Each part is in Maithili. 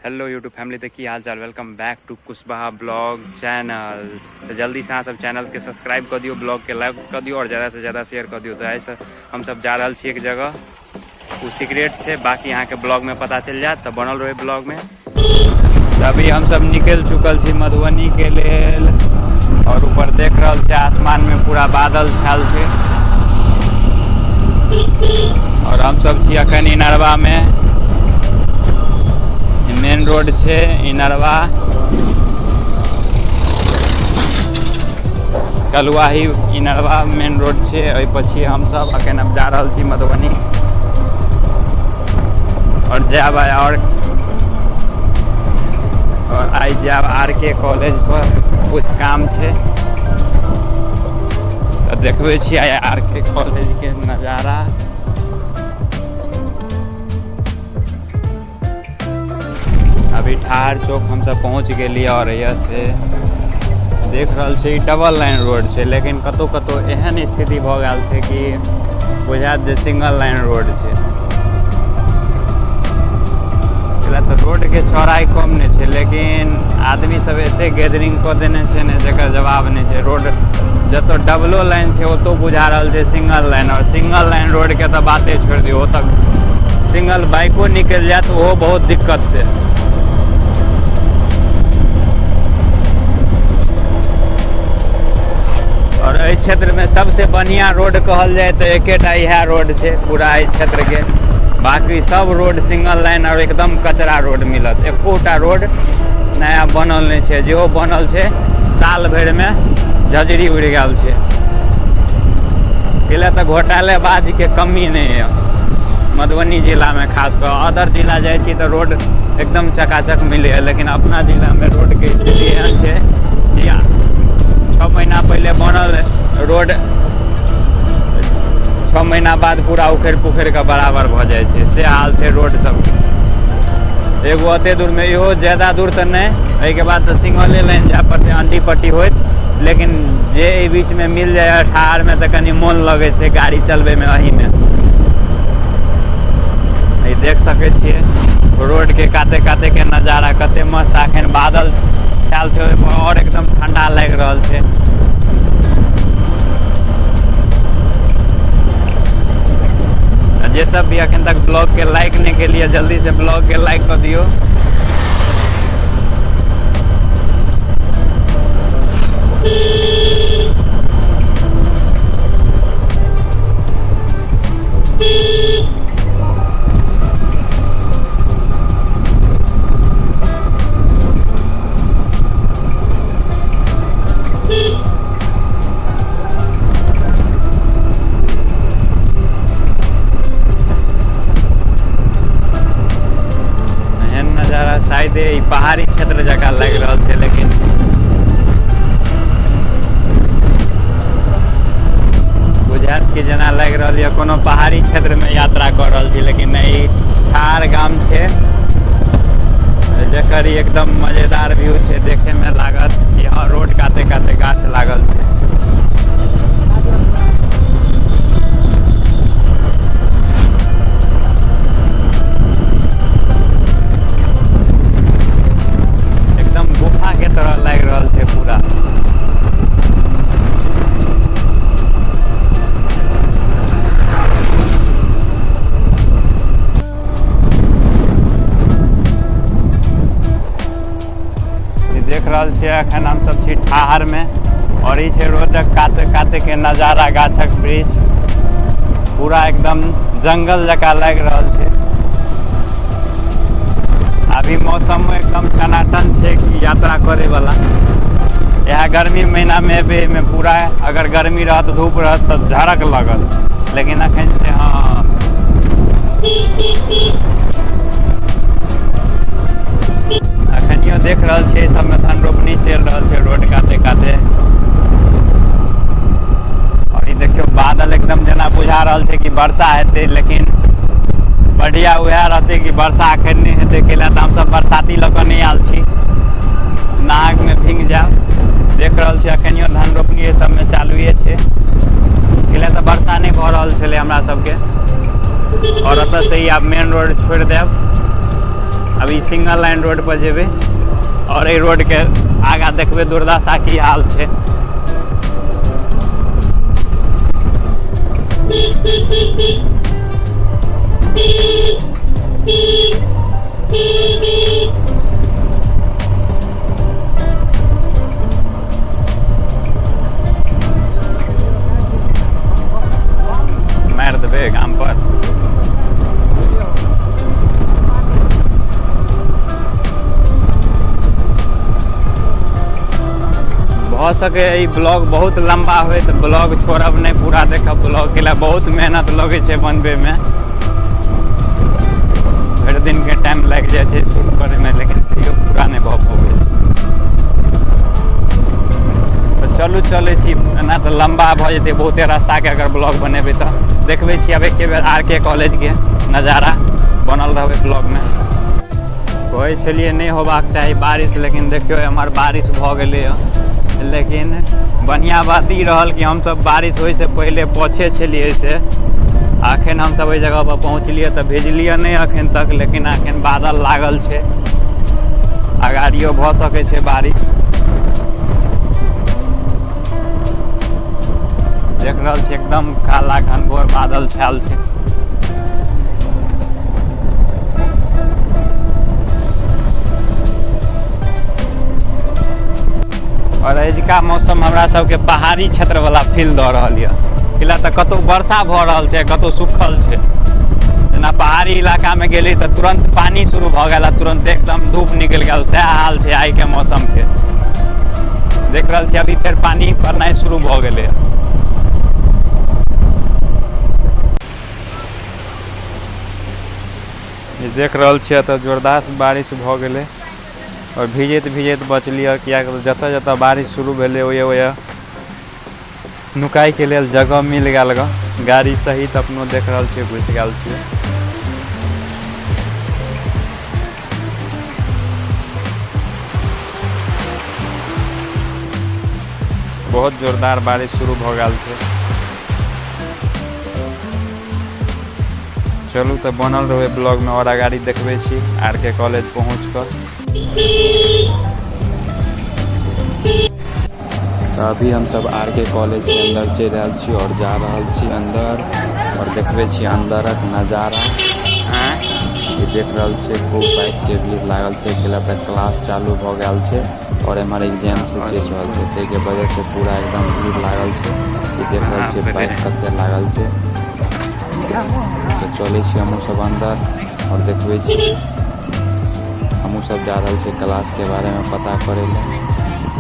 हेलो यूट्यूब फैमिली, तऽ की हाल चाल? Welcome back to Kushwaha blog channel. तऽ जल्दीसँ अहाँ सब चैनलके सब्सक्राइब कऽ दियौ, ब्लॉगके लाइक कऽ दियौ आओर ज्यादासँ ज्यादा शेयर कऽ दियौ। तऽ एहिसँ हमसब जा रहल छी एक जगह, ओ सीक्रेट छै, बाकी अहाँके ब्लॉगमे पता चलि जायत, तऽ बनल रहै ब्लॉगमे। तऽ अभी हमसब निकलि चुकल छी मधुबनीके लेल आओर ऊपर देख रहल छै आसमानमे पूरा बादल छायल छै आओर हमसब छी अखन इनरवामे। मेन रोड छै इनरवा कलुआही, इनरवा मेन रोड छै, ओहि पर छी हमसब अखन। अब जा रहल छी मधुबनी आओर जायब आइ आओर आइ जायब आर के कॉलेज पर, कुछ काम छै। तऽ देखबै छी आइ आर के कॉलेज के नजारा। अभी ठार चौक हमसब पहुँच गेलियै आओर एहिया से देख रहल छी डबल लाइन रोड छै, लेकिन कतौ कतौ एहन स्थिति भऽ गेल छै कि बुझायत जे सिंगल लाइन रोड छै। तऽ रोडके चौड़ाइ कम नहि छै, लेकिन आदमी सब एते गैदरिंग कऽ देने छै ने जकर जवाब नहि छै। रोड जतऽ डबलो लाइन छै ओतौ बुझा रहल छै सिंगल लाइन, आओर सिंगल लाइन रोडके तऽ बाते छोड़ि दियौ, ओतऽ सिंगल बाइको निकलि जायत ओहो बहुत दिक्कत से। और एहि क्षेत्रमे सबसे बढ़िया रोड कहल जाय तऽ एकेटा इएह रोड छै पूरा एहि क्षेत्रके। बाकी सब रोड सिंगल लाइन और एकदम कचरा रोड मिलत, एकोटा रोड नया बनल नहि छै, जेहो बनल छै साल भरिमे झजरी उड़ि गेल छै। एहि तऽ घोटालेबाजके कमी नहि यऽ मधुबनी जिलामे, खास कऽ अदर जिला जाइ छी तऽ रोड एकदम चकाचक मिलैए, लेकिन अपना जिलामे रोडके स्थिति एहन छै कि 6 महीना पहिले बनल रोड 6 महीना बाद पूरा उखड़ि पुखड़ि कऽ बराबर भऽ जाइ छै, से हाल छै रोड सबके। एगो ओते दूरमे, इहो ज्यादा दूर तऽ नहि, एहिके बाद तऽ सिंगले लाइन जाय पड़तै अंटी पट्टी होइत, लेकिन जे एहि बीचमे मिल जाय ठाढ़मे तऽ कनि मोन लगै छै गाड़ी चलबैमे। एहिमे ई देख सकै छियै रोडके काते काते के नजारा कते मस्त। अखन बादल छायल छै ओहिपर आओर एकदम ठंडा लागि रहल छै। जे सब भी अखन तक ब्लॉग के लाइक नहि केलियै, जल्दी से ब्लॉग के लाइक कऽ दियौ। एहन नजारा शायदे ई पहाड़ी क्षेत्र जकाँ लागि रहल छै, लेकिन बुझायत कि जेना लागि रहल यऽ कोनो पहाड़ी क्षेत्रमे यात्रा कऽ रहल छी, लेकिन नहि, ई ठार गाम छै जकर ई एकदम मजेदार व्यू छै। देखैमे लागत कि हँ, रोड काते काते गाछ लागल छै। एकदम गुफा के तरह लागि रहल छै पूरा। ई देख रहल छियै अखन हमसब छी ठाहर में और ई छै रोडक काते काते के नजारा, गाछक वृक्ष, पूरा एकदम जंगल जकाँ लागि रहल छै। अभी मौसम एकदम टनाटन छै कि यात्रा करे वाला। इएह गर्मी महीना में एबै, एहिमे पूरा अगर गर्मी रहत, धूप रहत तऽ झड़क लगत, लेकिन अखन छै हँ। अखनियो देख रहल छियै सबमे धान रोपनी चलि रहल छै रोड काते काते। और ई देखियौ बादल एकदम जेना बुझा रहल छै कि वर्षा हेतै, लेकिन बढ़िया उएह रहतै कि वर्षा अखन नहि हेतै, कैला तऽ हमसब बरसाती लऽ कऽ नहि आयल छी, नाहकमे भींग जायब। देख रहल छी अखनियो धान रोपनी एहि सबमे चालुए छै, कैला तऽ वर्षा नहि भऽ रहल छलै हमरा सबके। और एतऽ से ही आब मेन रोड छोड़ि देब। अभी सिंगल लाइन रोड पर जेबै आओर एहि रोडके आगाँ देखबै दुर्दशा की हाल छै। मारि देबै गाम पर। भऽ सकै ई ब्लॉग बहुत लम्बा होइ तऽ ब्लॉग छोड़ब नहि, पूरा देखब। ब्लॉग के लिए बहुत मेहनत लगै छै बनबैमे, भरि दिनके टाइम लागि जाइ छै शूट करैमे, लेकिन तैयो पूरा नहि भऽ पबै छै। तऽ चलू चलै छी, एना तऽ लम्बा भऽ जेतै बहुते रास्ताके अगर ब्लॉग बनेबै तऽ। देखबै छी आब एके बेर आर के कॉलेजके नजारा, बनल रहबै ब्लॉगमे। कहै छलियै नहि होबाक चाही बारिश, लेकिन देखियौ एम्हर बारिश भऽ गेलैए। लेकिन बढ़िआँ बात ई रहल कि हमसब बारिश होइसँ पहिले पहुँचे छलियै से अखन हमसब एहि जगहपर पहुँचलियै तऽ भेजलियै नहि अखन तक, लेकिन अखन बादल लागल छै, अगाड़ियो भऽ सकै छै बारिश। देख रहल छी एकदम काला घनघोर बादल छायल छै। और अजुका मौसम हमरा सबके पहाड़ी क्षेत्र वाला फील दऽ रहल यऽ, किला तऽ कतौ वर्षा भऽ रहल छै, कतौ सुखल छै। जेना पहाड़ी इलाकामे गेली तऽ तुरन्त पानी शुरू भऽ गेल आ तुरन्त एकदम धूप निकलि गेल, सएह हाल छै आइके मौसमके। देख रहल छी अभी फेर पानी पड़नाइ शुरू भऽ गेलै। देख रहल छियै तऽ जोरदार बारिश भऽ गेलै आओर भीजैत भीजैत बचलियै, किएकि जतऽ जतऽ बारिश शुरू भेलै ओहि ओहि नुकाइके लेल जगह मिल गेल गऽ। गाड़ी सहित अपनो देख रहल छियै घुसि गेल छियै। बहुत जोरदार बारिश शुरू भऽ गेल छै। चलू तऽ बनल रहबै ब्लॉगमे आओर अगाड़ी देखबै छी आर के कॉलेज पहुँच कऽ। तऽ अभी हमसब आर के कॉलेज के अंदर चलि रहल छी और जा रहल छी अंदर और देखबै छी अंदरक नजारा। ई देख रहल छियै खूब बाइक के भीड़ लागल छै, कैला तऽ क्लास चालू भऽ गेल छै और एम्हर एग्जाम से चलि रहल छै, ताहिके वजह से पूरा एकदम भीड़ लागल छै। ई देख रहल छियै बाइक कते लागल छै। तऽ चलै छी हमहूँ सब अंदर और देखबै छी। हमहूँ सब जा रहल छी क्लास के बारे में पता करे ले।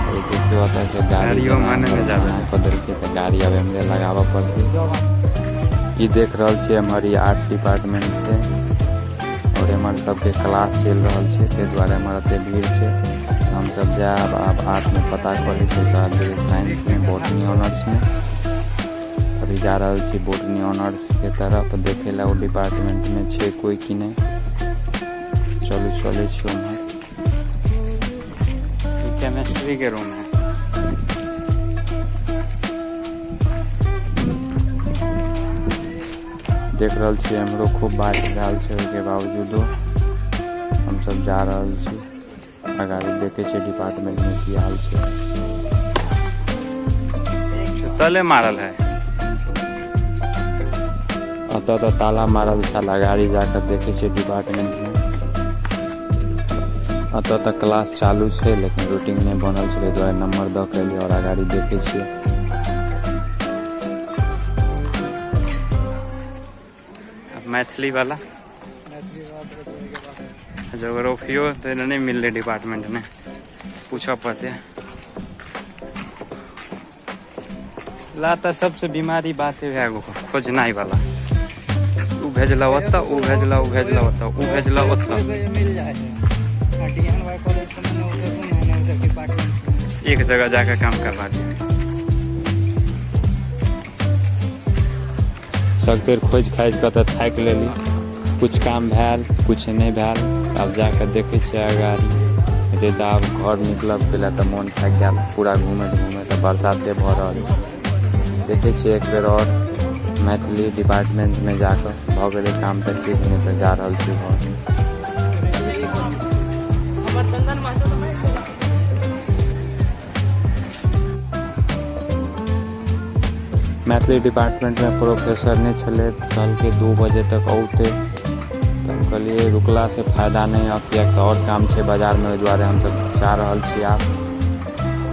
और देखियो एतऽ से गाड़ी कऽ देलकै तऽ गाड़ी आब एम्हरे लगाबऽ पड़तै। ई देख रहल छियै एम्हर ई आर्ट डिपार्टमेंट छै और एम्हर सबके क्लास चलि रहल छै, ताहि दुआरे एम्हर एते भीड़ छै। हमसब जायब आब आर्ट में पता करै छै, तऽ जेबै साइंस में बॉटनी ऑनर्स में। अभी जा रहल छी बॉटनी ऑनर्स के तरफ देखे ला ओ डिपार्टमेंट में छै कोई कि नहि। चलू चलै छी उम्हर। केमिस्ट्री के रूम है। देख रहल छी एम्हरो खूब बारिश भेल छै, ओहिके बावजूदो हमसब जा रहल छी अगाड़ी। देखे छियै डिपार्टमेंट में की हाल छै। तले मारल है अतऽ तऽ ताला मारल छल। अगाड़ी जाकऽ देखे छियै डिपार्टमेंट में अतऽ तऽ क्लास चालू छै, लेकिन रूटीन नहि बनल छै, ताहि दुआरे नंबर दऽ के एलियै और अगाड़ी देखे छियै। मैथिली वाला जोग्राफियो तऽ नहि मिललै डिपार्टमेंट में, पूछऽ पड़तै। ला तऽ सबसे बीमारी बात भए गो खोजनाइ वाला। उ भेजलक ओतऽ, उ भेजलक, उ भेजलक ओतऽ, उ भेजलक ओतऽ। मिल जाए है डी एन वाई कॉलेज से, मैंने उधर मैंने उधर डिपार्टमेंट एक जगह जाकर काम करवा दिया। सगतरि खोजि खाजि कऽ तऽ थाकि लेली, किछु काम भेल किछु नहि भेल। आब जाकऽ देखै छियै अगाड़ी हेतै तऽ आब घर निकलब, कैला तऽ मोन थाकि गेल पूरा घूमैत घूमैत। वर्षा से भऽ रहल छै। देखै छियै एक बेर आओर मैथिली डिपार्टमेंटमे जाकऽ भऽ गेलै काम तऽ ठीक, नहि तऽ जा रहल छी घर। मैथिली डिपार्टमेंटमे प्रोफेसर नहि छलै, कहलकै 2 बजे तक औतै। तऽ हम कहलियै रुकलासँ फायदा नहि यऽ, किएक तऽ आओर काम छै बाजारमे। ओहि दुआरे हमसब जा रहल छी आब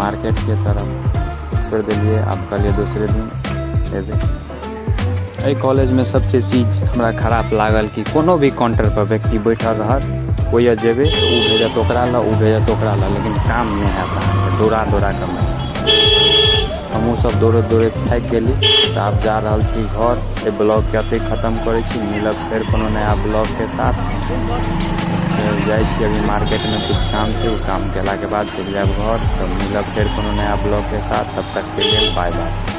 मार्केटके तरफ। छोड़ि देलियै, आब कहलियै दोसरे दिन एबै। एहि कॉलेजमे सबसे चीज हमरा खराब लागल कि कोनो भी काउंटर पर व्यक्ति बैठल रहत, ओहिए जेबै तऽ ओ भेजत ओकरा लए, ओ भेजत ओकरा लए, लेकिन काम नहि हैत अहाँके। दौड़ा दौड़ा कऽ हमहूँ सब दौड़ैत दौड़ैत थाकि गेली। तऽ आब जा रहल छी घर। एहि ब्लॉगके एतहि खतम करै छी। मिलब फेर कोनो नया ब्लॉगके साथ। फेर जाइ छी, अभी मार्केटमे किछु काम छै, ओ काम केलाके बाद चलि जायब घर। तऽ मिलब फेर कोनो नया ब्लॉगके साथ, तब तकके लेल बाय बाय।